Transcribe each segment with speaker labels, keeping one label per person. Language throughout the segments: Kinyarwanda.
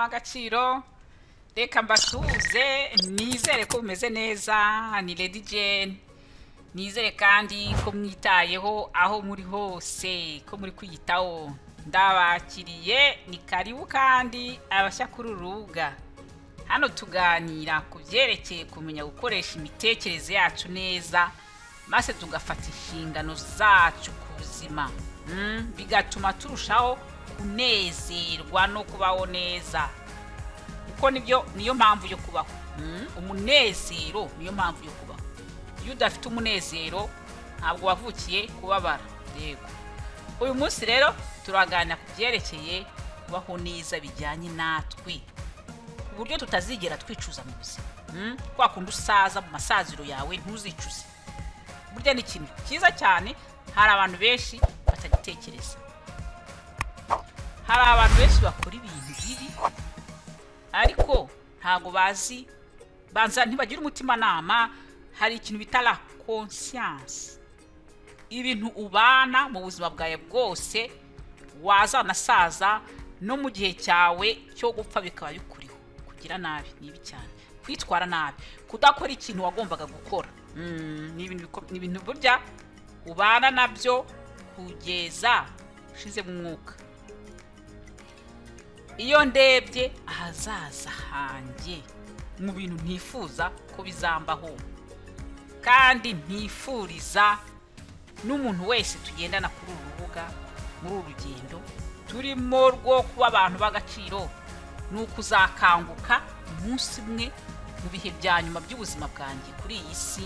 Speaker 1: W'agaciro, reka mbasuhuze. Nizere ko mumeze neza. Ni Lady Jane. Nizere kandi ko mwitayeho aho muri hose, ko muri kwiyitaho. Ndabakiriye, ni karibu kandi abashya kuri uru rubuga. Hano tuganira ku byerekeye kumenya gukoresha imitekerereze yacu neza, maze tugafata inshingano zacu ku buzima, bigatuma turushaho kunezerwa no kubaho neza, kuko nibyo niyo mpamvu yo kubaho. Umunezero niyo mpamvu yo kubaho. Iyo udafite umunezero, ntabwo wavukiye kubabara. Yego, uyu munsi rero turaganira ku byerekeye kubaho neza bijyanye natwe, ku buryo tutazigera twicuza mu buzima. Kwa kundi usaza, mu masaziro yawe ntuzicuze. Burya ni ikintu cyiza cyane. Hari abantu benshi batagitekereza. Hari abantu benshi bakora ibintu bibi, ariko ntabwo bazi, banza ntibagira umutimanama. Hari ikintu bita la conscience, ibintu ubana mu buzima bwawe bwose, wazanasaza no mu gihe cyawe cyo gupfa bikaba bikuriho. Kugira nabi ni bibi cyane, kwitwara nabi, kudakora ikintu wagombaga gukora, ni ibintu burya ubana nabyo kugeza ushize mu mwuka. Iyo ndebye ahazaza hanjye, mu bintu ntifuza ko bizambaho kandi ntifuriza n'umuntu wese tugendana kuri uru rubuga, muri uru rugendo turimo rwo kuba abantu b'agaciro, ni ukuzakanguka umunsi umwe mu bihe bya nyuma by'ubuzima bwanjye kuri iyi si,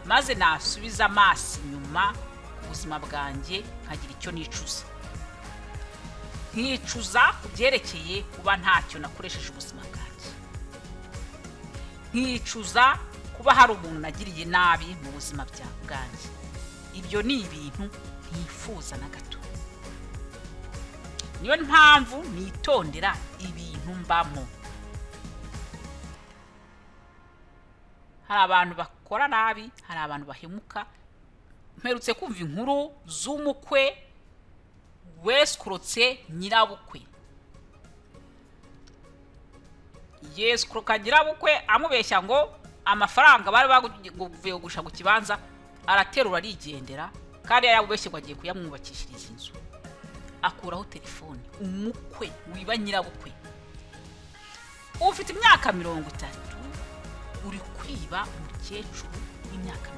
Speaker 1: maze nasubiza amaso inyuma ku buzima bwanjye nkagira icyo nicuza, nkicuza ku byerekeye kuba ntacyo nakoresheje ubuzima bwanjye, nkicuza kuba hari umuntu nagiriye nabi mu buzima bwanjye. Ibyo ni ibintu ntifuza na gato. Niyo mpamvu nitondera ibintu mbamo. Hari abantu bakora nabi, hari abantu bahemuka. Mperutse kumva inkuru z'umukwe wesikurotse nyirabukwe. Yesikuroka nyirabukwe amubeshya ngo amafaranga bari bavuye kugurisha ku kibanza, araterura arigendera, kandi yayamubeshye ngo agiye kuyamwubakishiriza inzu. Akuraho telefone. Umukwe wiba nyirabukwe! Ufite imyaka 30, uri kwiba umukecuru w'imyaka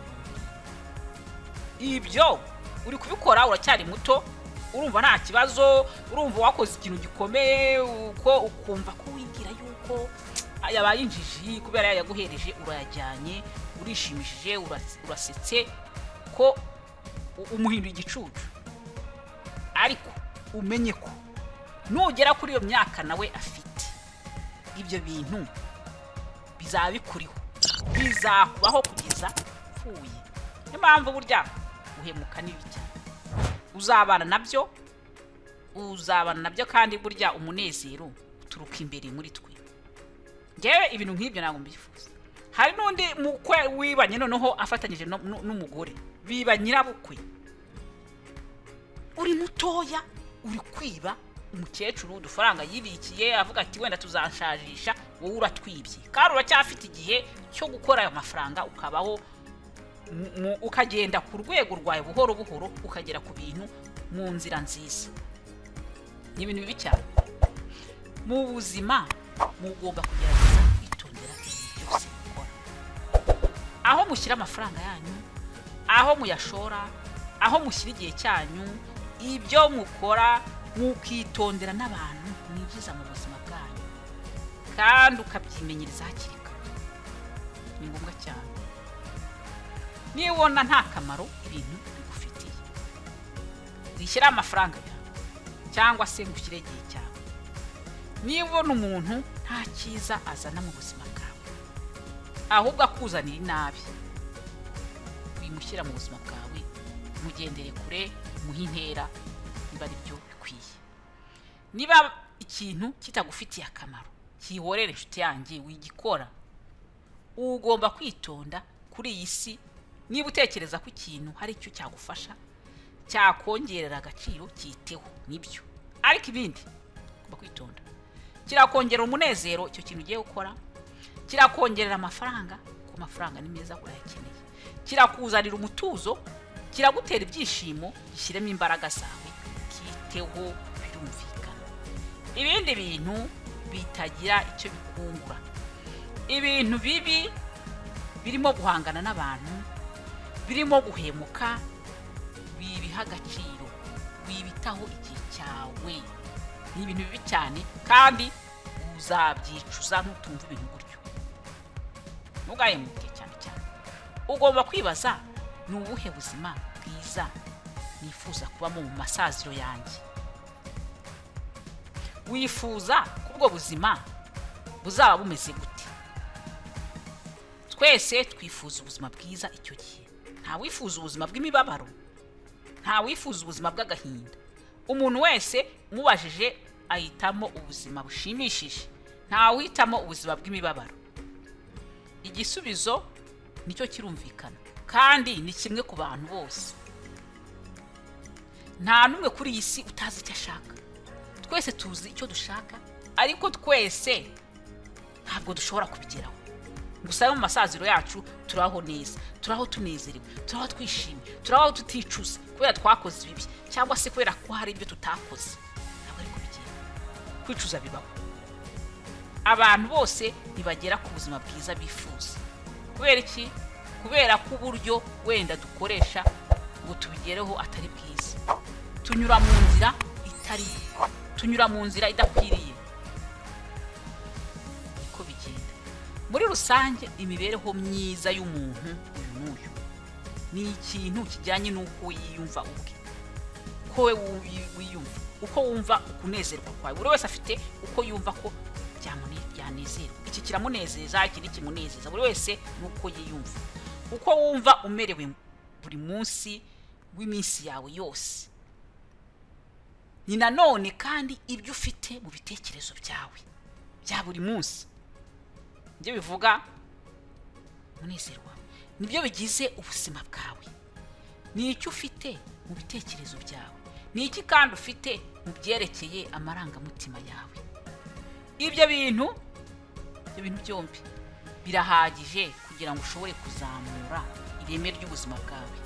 Speaker 1: 70. Ibyo uri kubikora uracyari muto, urumva nta kibazo, urumva wakoze ikintu gikomeye, uko ukumva ko wibwira yuko yabaye injiji kubera yaguhereje, urayajyanye, urishimishije, urasetse ko umuhinduye igicucu. Ariko umenye ko nugera kuri iyo myaka nawe afite, ibyo bintu bizaba bikuriho, bizakubaho kugeza upfuye. Niyo mpamvu burya guhemuka ni bibi cyane. Uzabana nabyo, uzabana nabyo. Kandi burya umunezero uturuka imbere muri twe. Ngewe ibintu nk'ibyo ntabwo mbyifuza. Hari n'undi mukwe wibanye noneho afatanyije n'umugore, biba nyirabukwe. Uri mutoya, uri kwiba umukecuru udufaranga yibikiye, avuga ati wenda tuzanshajisha. Wowe uratwibye, kandi uracyafite igihe cyo gukora ayo mafaranga, ukabaho, ukagenda ku rwego rwawe buhoro buhoro, ukagera ku bintu mu nzira nziza. Ni ibintu bibi cyane mu buzima. Mugomba kugerageza kwitondera ibintu byose mukora, aho mushyira amafaranga yanyu, aho muyashora, aho mushyira igihe cyanyu, ibyo mukora, mukitondera n'abantu mwinjiza mu buzima bwanyu, kandi ukabyimenyereza hakiri kare. Ni ngombwa cyane. Niba ubona nta kamaro ibintu bigufitiye, wishyire amafaranga yawe cyangwa se ngo ushyire igihe cyawe. Niba ubona umuntu nta cyiza azana mu buzima bwawe, ahubwo akuzanira inabi, wimushyira mu buzima bwawe, mugendere kure, muhe intera niba ari byo bikwiye. Niba ikintu kitagufitiye akamaro, kihorere inshuti yanjye, wigikora. Ugomba kwitonda kuri iyi si. Niba utekereza ko ikintu hari icyo cyagufasha, cyakongerera agaciro, cyiteho, nibyo. Ariko ibindi ugomba kwitonda. Kirakongerera umunezero icyo kintu ugiye gukora, kirakongerera amafaranga, kuko amafaranga ni meza, urayakeneye, kirakuzanira umutuzo, kiragutera ibyishimo. Gishyiremo imbaraga zawe, kiteho, birumvikana. Ibindi bintu bitagira icyo bikungura, ibintu bibi birimo guhangana n'abantu, birimo guhemuka, wibiha agaciro, wibitaho igihe cyawe. Ni ibintu bibi cyane kandi uzabyicuza ntutumva ibintu gutyo. Ntugahemuke cyane cyane. Ugomba kwibaza: ni ubuhe buzima bwiza nifuza kubamo mu masaziro yanjye? Wifuza ko ubwo buzima buzaba bumeze gute? Twese twifuza ubuzima bwiza icyo gihe. Nta wifuza ubuzima bw'imibabaro, nta wifuza ubuzima bw'agahinda. Umuntu wese umubajije ahitamo ubuzima bushimishije, nta uhitamo ubuzima bw'imibabaro. Igisubizo nicyo kirumvikana kandi ni kimwe ku bantu bose. Nta n'umwe kuri iyi si utazi icyo ashaka. Twese tuzi icyo dushaka, ariko twese ntabwo dushobora kubigeraho. Gusa mu masaziro yacu turaho neza, turaho tunezerewe, turaho twishimye, turaho tuticuza kubera twakoze ibibi cyangwa se kubera ko hari ibyo tutakoze. Ntabwo ariko bigenda. Kwicuza bibaho. Abantu bose ntibagera ku buzima bwiza bifuza. Kubera iki? Kubera ko uburyo wenda dukoresha ngo tubigereho atari bwiza. Tunyura mu nzira itari, tunyura mu nzira idakwiriye. Niko bigenda muri rusange. Imibereho myiza y'umuntu uyu n'uyu ni ikintu kijyanye n'uko yiyumva ubwe, uko we wiyumva, uko wumva ukunezerwa kwawe. Buri wese afite uko yumva ko byanezerwa. Iki kiramunezeza, iki ntikimunezeza. Buri wese n'uko yiyumva, uko wumva umerewe buri munsi w'iminsi yawe yose. Ni nanone kandi ibyo ufite mu bitekerezo byawe bya buri munsi nibyo bivuga umunezero wawe, nibyo bigize ubuzima bwawe. Ni icyo ufite mu bitekerezo byawe, ni iki kandi ufite mu byerekeye amarangamutima yawe. Ibyo bintu byombi birahagije kugira ngo ushobore kuzamura ireme ry'ubuzima bwawe.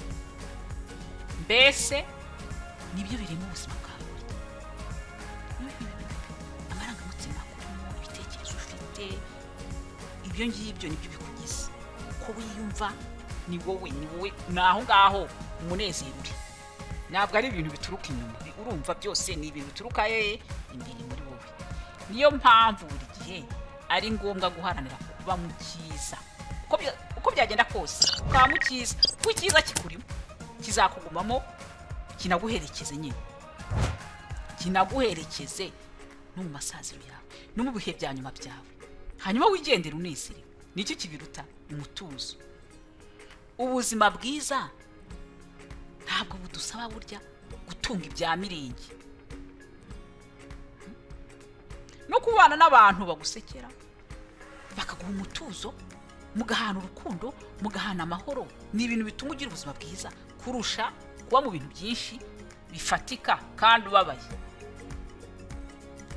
Speaker 1: Mbese nibyo birema ubuzima bwawe burya. Amarangamutima akurimo, ibitekerezo ufite, ibyo ngibyo nibyo bikugize. Uko wiyumva ni wowe, ni wowe, ni aho ngaho umunezero uri. Ntabwo ari ibintu bituruka inyuma. Urumva, byose ni ibintu bituruka hehe? Imbere muri wowe. Niyo mpamvu buri gihe ari ngombwa guharanira kuba mu cyiza. Uko byagenda kose ukaba mu cyiza, kuko icyiza kikurimo kizakugumamo, kinaguherekeze nyine, kinaguherekeze no mu masaziro yawe, no mu bihe bya nyuma byawe, hanyuma wigendere unezerewe. Nicyo kibiruta umutuzo. Ubuzima bwiza ntabwo budusaba burya gutunga ibya mirenge no kubana n'abantu bagusekera, bakaguha umutuzo, mugahana urukundo, mugahana amahoro. Ni ibintu bituma ugira ubuzima bwiza kurusha kuba mu bintu byinshi bifatika kandi ubabaye.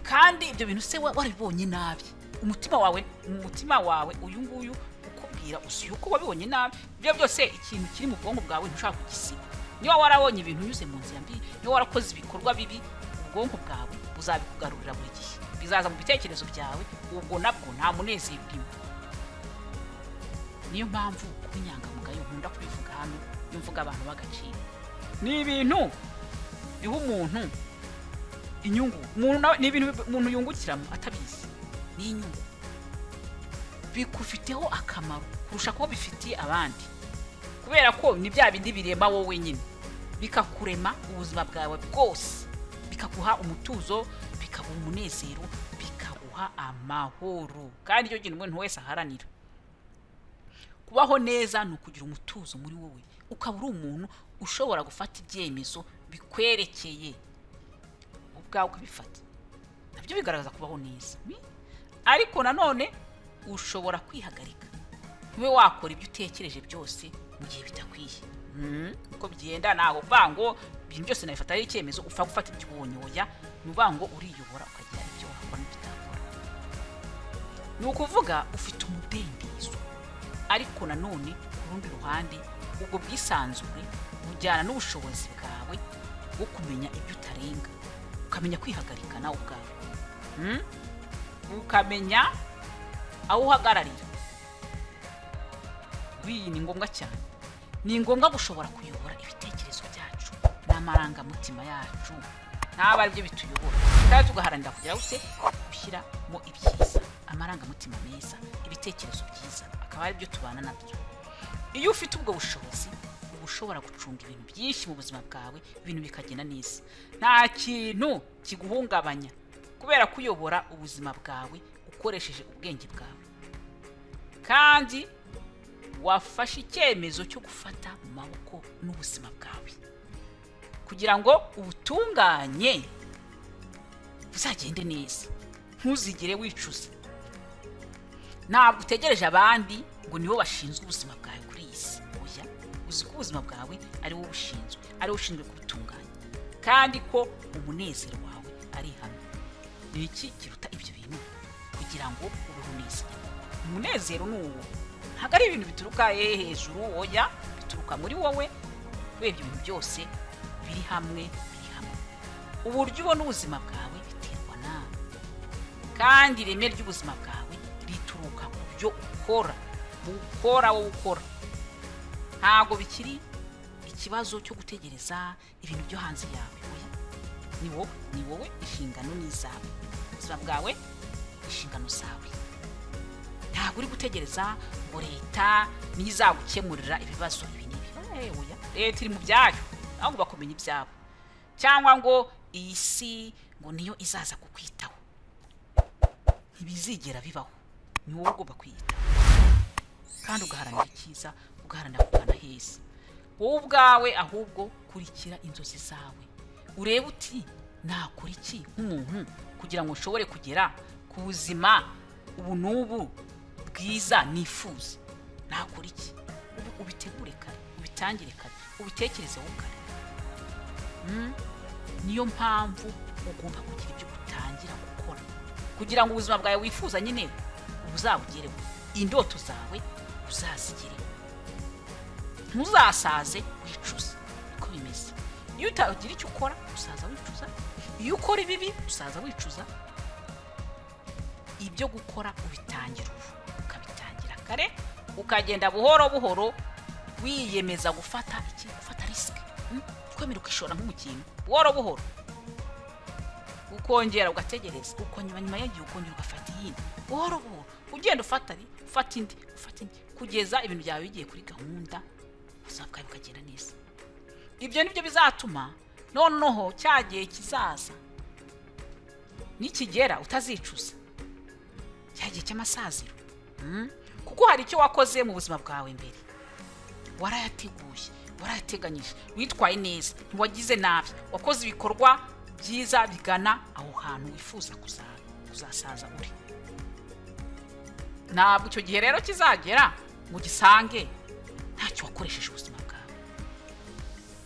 Speaker 1: Kandi ibyo bintu se warabibonye nabi, umutima wawe uyu nguyu ukubwira uzi yuko wabibonye nabi. Ibyo byose, ikintu kiri mu bwonko bwawe ntushobora kugisiba. Niba warabonye ibintu unyuze mu nzira mbi, niba warakoze ibikorwa bibi, ubwonko bwawe buzabikugarurira buri gihe, bizaza mu bitekerezo byawe. Ubwo nabwo nta munezero urimo. Niyo mpamvu kuba inyangamugayo, nkunda kubivuga hano iyo mvuga abantu b'agaciro, ni ibintu biha umuntu inyungu. Umuntu nawe ni ibintu umuntu yungukiramo atabizi, ni inyungu bikufiteho akamaro kurusha kuba bifitiye abandi, kubera ko ni bya bindi birema wowe nyine, bikakurema ubuzima bwawe bwose, bikaguha umutuzo, bikaguha umunezero, bikaguha amahoro. Kandi icyo kintu umuntu wese aharanira, kubaho neza, ni ukugira umutuzo muri wowe, ukaba uri umuntu ushobora gufata ibyemezo bikwerekeye ubwawe, ukabifata, nabyo bigaragaza kubaho neza. Ariko nanone ushobora kwihagarika, ntube wakora ibyo utekereje byose mu gihe bidakwiye. Uko bigenda, ntabwo uvuga ngo ibintu byose nabifata ari icyemezo, upfa gufata ibyo ubonye. Oya, ni ukuvuga ngo uriyobora, ukagira ibyo wakora n'ibyo utakora. Ni ukuvuga ufite umudendezo, ariko nanone ku rundi ruhande ubwo bwisanzure bujyana n'ubushobozi bwawe bwo kumenya ibyo utarenga, ukamenya kwihagarika nawe ubwawe. Ukamenya aho uhagararira. Iyi ni ngombwa cyane, ni ngombwa gushobora kuyobora ibitekerezo byacu n'amarangamutima yacu, ntabwo ari byo bituyobora, kandi tugaharanira kugira gute? Gushyiramo ibyiza, amarangamutima meza, ibitekerezo byiza, akaba ari byo tubana nabyo. Iyo ufite ubwo bushobozi, uba ushobora gucunga ibintu byinshi mu buzima bwawe, ibintu bikagenda neza, nta kintu kiguhungabanya, kubera kuyobora ubuzima bwawe ukoresheje ubwenge bwawe, kandi wafashe icyemezo cyo gufata mu maboko n'ubuzima bwawe kugira ngo ubutunganye buzagende neza, ntuzigere wicuza. Ntabwo utegereje abandi ngo nibo bashinzwe ubuzima bwawe kuri iyi si. Oya, uzi ko ubuzima bwawe ari wowe ushinzwe, ari wowe ushinzwe kubutunganya, kandi ko umunezero wawe ari ihame. Ni iki kiruta ibyo bintu kugira ngo ubeho neza? Umunezero ni uwo, ntabwo ari ibintu bituruka hejuru. Oya, bituruka muri wowe, kubera ibyo bintu byose biri hamwe, biri hamwe. Uburyo ubona ubuzima bwawe biterwa nawe, kandi ireme ry'ubuzima bwawe rituruka ku byo ukora, ukora wowe ukora. Ntabwo bikiri ikibazo cyo gutegereza ibintu byo hanze yawe. Oya, ni wowe, ni wowe, inshingano ni izawe, ubuzima bwawe, inshingano zawe. Ntabwo uri gutegereza ngo leta niyo izagukemurira ibibazo ibi n'ibi. Oya, leta iri mu byayo, ahubwo bakumenya ibyabo, cyangwa ngo iyi si ngo niyo izaza kukwitaho. Ntibizigera bibaho. Ni wowe ugomba kwiyitaho kandi ugaharanira icyiza, ugaharanira kugana heza wowe ubwawe. Ahubwo kurikira inzozi zawe, urebe uti: "Nakora iki nk'umuntu kugira ngo nshobore kugera ku buzima ubu n'ubu bwiza nifuza? Nakora iki?" Ubu ubitegure kare, ubitangire kare, ubitekerezeho kare. Niyo mpamvu ugomba kugira ibyo utangira gukora kugira ngo ubuzima bwawe wifuza nyine uzabugereho, indoto zawe uzazigereho, ntuzasaze wicuza. Niko bimeze. Iyo utagira icyo ukora, usaza wicuza. Iyo ukora ibibi, usaza wicuza. Ibyo gukora ubitangira ubu, ukabitangira kare, ukagenda buhoro buhoro, wiyemeza gufata iki? Gufata risk, Kwemera ukishora nko mu kintu buhoro buhoro, ukongera ugategereza, ukongera nyuma y'igihe ukongera ugafata iyindi, buhoro buhoro ugenda ufata, ufata indi, ufata indi, kugeza ibintu byawe bigiye kuri gahunda, ubuzima bwawe bukagenda neza. Ibyo nibyo bizatuma noneho cya gihe kizaza nikigera utazicuza, cya gihe cy'amasaziro. Kuko hari icyo wakoze mu buzima bwawe mbere, warayateguye, warayateganyije, witwaye neza, ntiwagize nabi, wakoze ibikorwa byiza bigana aho hantu wifuza kuzasaza uri. Ntabwo icyo gihe rero kizagera ngo ugisange ntacyo wakoresheje ubuzima bwawe.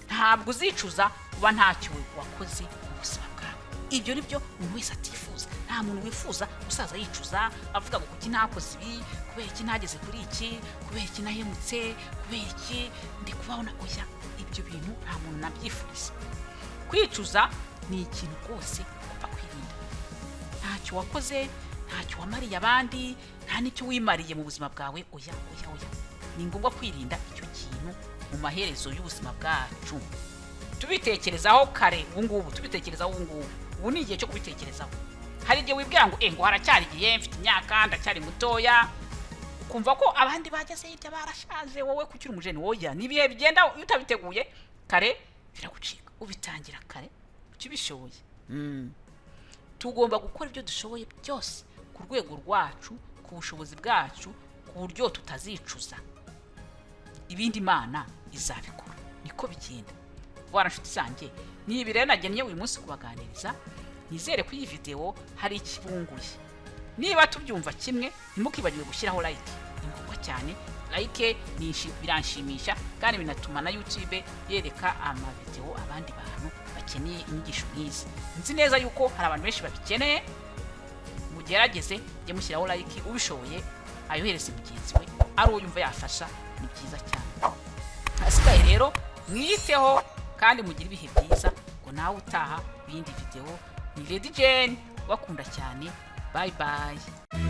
Speaker 1: Ntabwo uzicuza kuba ntacyo wakoze mu buzima bwawe. Ibyo ni byo umuntu wese atifuza. Nta muntu wifuza gusaza yicuza, avuga ngo: "Kuki ntakoze ibi? Kubera iki ntageze kuri iki? Kubera iki nahemutse? Kubera iki ndi kubaho na?" Oya, ibyo bintu nta muntu nabyifuriza. Kwicuza ni ikintu rwose ugomba kwirinda. Ntacyo wakoze, ntacyo wamariye abandi, nta n'icyo wimariye mu buzima bwawe. Oya, oya, oya, ni ngombwa kwirinda icyo kintu mu maherezo y'ubuzima bwacu. Tubitekerezaho kare ubu ngubu, tubitekerezaho ubu ngubu. Ubu ni igihe cyo kubitekerezaho. Hari igihe wibwira ngo ngo haracyari igihe, mfite imyaka, ndacyari mutoya, ukumva ko abandi bageze hirya barashaje, wowe kuki uri umujene. Woya, ni ibihe bigenda. Iyo utabiteguye kare biragucika. Ubitangira kare ukibishoboye. Tugomba gukora ibyo dushoboye byose ku rwego rwacu, ku bushobozi bwacu, ku buryo tutazicuza. Ibindi Imana izabikora. Niko bigenda. Bwana nshuti zanjye, ni ibi rero nagennye uyu munsi kubaganiriza. Nizere ko iyi videwo hari ikibunguye. Niba tubyumva kimwe, ntimukibagirwe gushyiraho like. Ni ngombwa cyane. Like biranshimisha kandi binatuma na YouTube yereka amavidewo abandi bantu bakeneye inyigisho nk'izi. Nzi neza yuko hari abantu benshi babikeneye. Mugire Mugerageze mujye mushyiraho like, ubishoboye ayohereze mugenzi we, ari uwo yumva yafasha. Ni byiza cyane. Hasigaye rero mwiyiteho kandi mugire ibihe byiza, ngo nawe utaha mu yindi videwo. Ni Lady Jane, bakunda cyane. Bye bye.